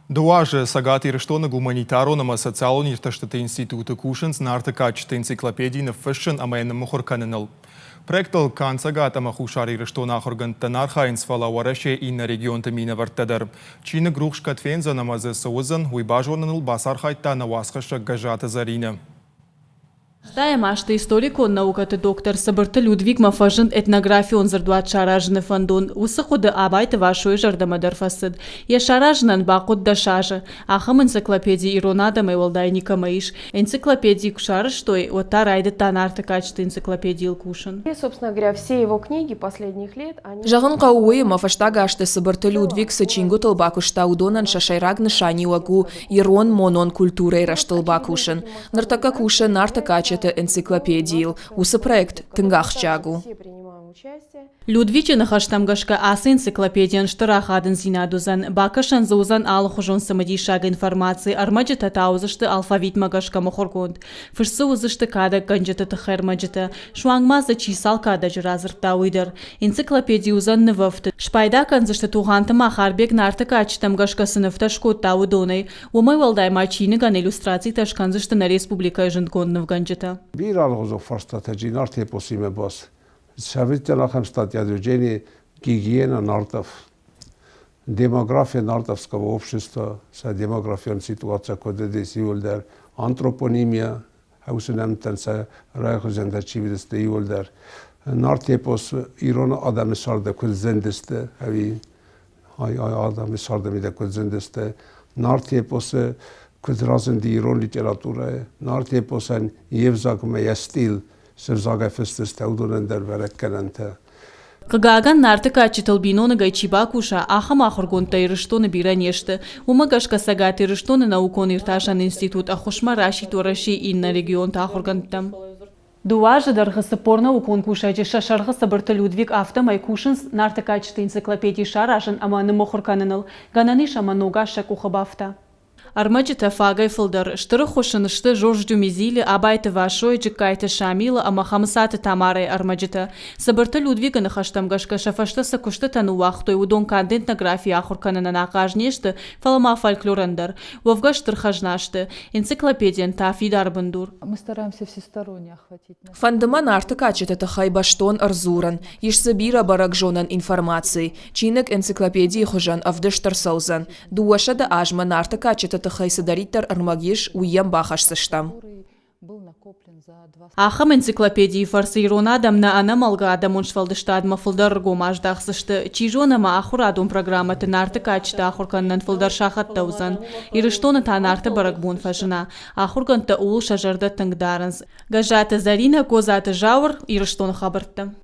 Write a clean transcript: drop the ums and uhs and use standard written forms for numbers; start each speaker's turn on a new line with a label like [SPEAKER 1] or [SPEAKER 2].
[SPEAKER 1] Дыууӕ азы Цӕгат Ирыстоны гуманитарон ӕмӕ социалон иртӕстыты институты кусынц Нарты кадджыты энциклопеди ныффыссын ӕмӕ йӕ ныммыхуыр кӕныныл. Проектыл канд Цӕгат ӕмӕ Хуссар Ирыстоны ахуыргӕндтӕ нӕ архайынц, фӕлӕ Уӕрӕсейы иннӕ регионты минӕвӕрттӕ дӕр. Чиныг рухс кӕд фендзӕн ӕмӕ дзы цы уыдзӕн, уый базоныныл бацархайдта нӕ уацхӕссӕг Гӕззаты Зӕринӕ.
[SPEAKER 2] Стайӕм азты историкон наукӕты доктор Цыбырты Людвигмӕ фӕзынд этнографион дзырдуат саразыны фӕндон. Уыцы хъуыды Абайты Васойы зӕрдӕмӕ дӕр фӕцыд. Йӕ саразынӕн бахъуыд 10 азы. Ахӕм энциклопеди ирон адӕмӕй уӕлдай никӕмӕ ис. Энциклопеди куы сарӕзтой, уӕд та райдыдта Нарты кадджыты энциклопедийыл кусын.
[SPEAKER 3] Собственно говоря, все его книги последних лет, они...
[SPEAKER 4] Зӕгъын хъӕуы уый, ӕмӕ фӕстаг азты Цыбырты Людвиг цы чингуытыл бакуыста, уыдонӕн сӕ сӕйраг нысаниуӕг у ирон монон культурӕйы рӕзтыл бакусын. Ныртӕккӕ кусы Нарты кадджыты энциклопедийыл. Уыцы проект тынг ахсджиаг у.
[SPEAKER 2] Людвиджы ныхӕстӕм гӕсгӕ ацы энциклопедийӕн стыр ахадындзинад уыдзӕн. Бакӕсӕн дзы уыдзӕн алыхуызон цымыдисаг информаци, ӕрмӕджытӕ та уыдзысты алфавитмӕ гӕсгӕ мыхуыргонд. Фыст дзы уыдзысты кадӕггӕнджыты тыххӕй ӕрмӕджытӕ, суанг ма дзы чи цал кадӕджы радзырдта, уый дӕр. Энциклопеди уыдзӕн нывӕфтыд. Спайда кӕндзысты Тугъанты Махарбег Нарты кадджытӕм гӕсгӕ цы нывтӕ скодта, уыдонӕй. Уымӕй уӕлдай ма чиныгӕн иллюстрацитӕ скӕндзысты нӕ республикӕйы зындгонд нывгӕнджытӕ.
[SPEAKER 5] Бирӕ алыгъуызон фарстатӕ Нарты эпосимӕ баст. Цӕвиттон ахӕм статья Евгений «Гигиена нартов», демография нартовского общества, сӕ демографион ситуаци куыд уыдис иуылдӕр, антропонимия, хӕусы нӕмттӕн сӕ райхъуызӕнтӕ чи уыдысты иуылдӕр, Нарт эпос ирон адӕмы царды куыд зындысты, ӕви адӕмы царды мидӕг куыд зындысты, Нарт эпосы куыд разынди ирон литературӕйы, Нарт эпосӕн йе взагмӕ йӕ стиль цы взагӕй фыст сты, уыдонӕн дӕр бӕрӕггӕнӕнтӕ.
[SPEAKER 2] Хъыгагӕн, Нарты кадджытыл биноныгӕй чи бакуса, ахӕм ахуыргондтӕ Ирыстоны бирӕ не сты. Уымӕ гӕсгӕ Цӕгат Ирыстоны наукон-иртасӕн институт ӕххуысмӕ расидт Уӕрӕсейы иннӕ регионты ахуыргӕндтӕм. Дыууӕ азы дӕргъы 40 наукон кусӕджы сӕ сӕргъы Цыбырты Людвиг афтӕмӕй кусынц Нарты кадджыты энциклопеди саразын ӕмӕ ныммыхуыр кӕныныл. Гӕнӕн ис ӕмӕ ног аз сӕ къухы бафта. Ӕрмӕджытӕ фагӕй фылдӕр стыр ӕххуыс ын сты Жорж Дюмезилы, Абайты Васойы, Джыккайты Шамилы ӕмӕ Хӕмыцаты Тамарӕйы ӕрмӕджытӕ. Цыбырты Людвигы ныхӕстӕм гӕсгӕ сӕ фӕстӕ цы куыстытӕ ныууагътой, уыдон канд этнографийы ахуыр кӕнынӕн ахъаз не сты, фӕлӕ ма фольклорӕн дӕр. Уӕвгӕ стыр хӕзна сты. Энциклопедийӕн та фидар бындур.
[SPEAKER 6] Мы стараемся всесторонне охватить.
[SPEAKER 4] Фӕнды мӕ Нарты кадджыты тыххӕй бӕстон ӕрдзурын. Ис дзы бирӕ бӕрӕгзонӕн информаци. Чиныг энциклопедийы хуызӕн ӕвдыст ӕрцӕудзӕн. 200 азмӕ Нарты кадджыты тыххӕй цыдӕриддӕр ӕрмӕг ис, уый йӕм бахӕсдзыстӕм.
[SPEAKER 2] Ахӕм энциклопедийы фӕрцы ирон адӕм нӕ ӕнӕмӕлгӕ адӕмон сфӕлдыстадмӕ фылдӕр ӕргом аздахдзысты. Чи зоны ӕмӕ ахуырадон программӕты Нарты кадджытӕ ахуыр кӕнынӕн фылдӕр сахӕттӕ уыдзӕн. Ирыстоны та Нарты бӕрӕгбон фӕзына. Ахуыргӕндтӕ ууыл сӕ зӕрдӕ тынг дарынц. Гӕззаты Зӕринӕ, Козаты Зауыр, Ирыстоны хабӕрттӕ.